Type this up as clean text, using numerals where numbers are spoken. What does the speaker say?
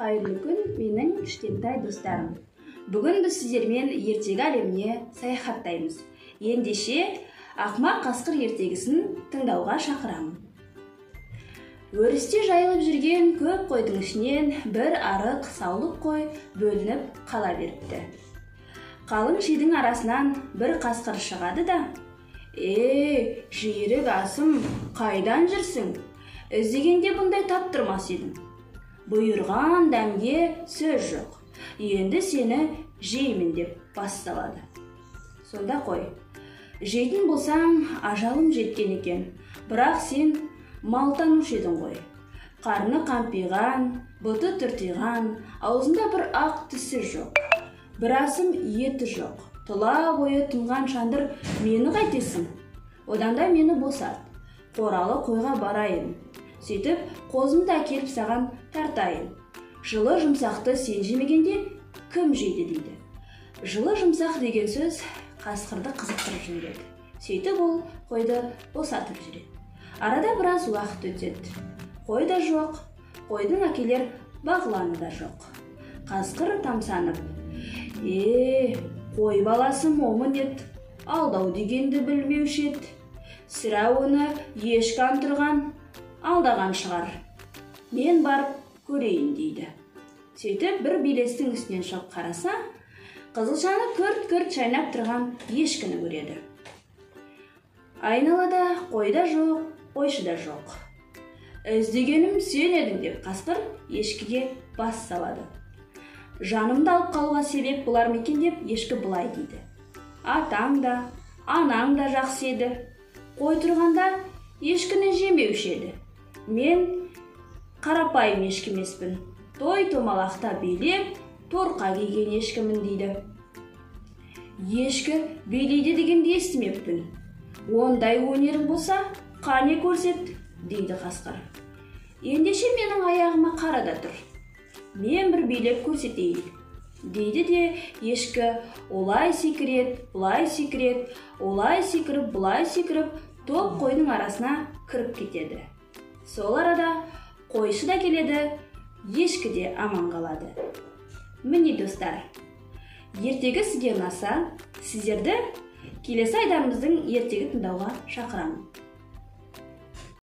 Қайырлы күн, менің кішкентай достарым. Бүгін біз сіздермен ертегі әлеміне саяхаттаймыз. Ендеше, Ақымақ қасқыр ертегісін тыңдауға шақырамын. Өрісте жайылып жүрген көп қойдың ішінен бір арық саулық қой бөлініп қала беріпті. Қалың шидің арасынан бір қасқыр шығады да, «Ей, жүйрік асым, қайдан жүрсің? Іздегенде бұндай таптырмас едің. Бұйырған дәмге сөз жоқ. Енді сені жеймін», деп бас салады. Сонда қой: «Жейтін болсаң, ажалым жеткен екен, бірақ сен мал танушы едің ғой. Қарны қампиған, бұты түртиған, аузында бір ақ тісі жоқ, бір асым еті жоқ, тұла бойы тұнған шандыр мені қайтесің? Одан да мені босат, қоралы қойға барайын. Сөйтіп қозымды әкеліп саған тартайын. Жылы жұмсақты сен жемегенде кім жейді?» дейді. Жылы жұмсақ деген сөз қасқырды қызықтырып жібереді. Сөйтіп ол қойды босатып жібереді. Арада біраз уақыт өтеді. Қой да жоқ, қойдың әкелер бағланы да жоқ. Қасқыр тамсанып: «Е, қой баласы момын еді, алдау дегенді білмеуші еді. Сірә, оны ешкі антырған, алдаған шығар. Мен барып көрейін», дейді. Сөйтіп бір белестің үстінен шығып қараса, қызылшаны күрт-күрт шайнап тұрған ешкіні көреді. Айналада қой да жоқ, қойшы да жоқ. «Іздегенім сен едің», деп қасқыр ешкіге бас салады. «Жанымды алып қалуға себеп болар ма екен?» деп ешкі былай дейді: «Атаң да, анаң да жақсы еді. Қой тұрғанда ешкіні жемеуші еді. Мен қарапайым ешкі емеспін. Той томалақта билеп, торқа киген ешкімін», дейді. «Ешкі билейді дегенді естімеппін. Ондай өнерің болса, қане, көрсет», дейді қасқыр. «Ендеше менің аяғыма қара да тұр. Мен бір билеп көрсетейін», дейді де, ешкі олай секіреді, бұлай секіреді, олай секіріп, бұлай секіріп, топ қойдың арасына кіріп кетеді. Сол арада қойшы да келеді, ешкі де аман қалады. Міне, достар, ертегі сізге ұнаса, сіздерді келесі айдарымыздың ертегі тыңдауға шақырамын.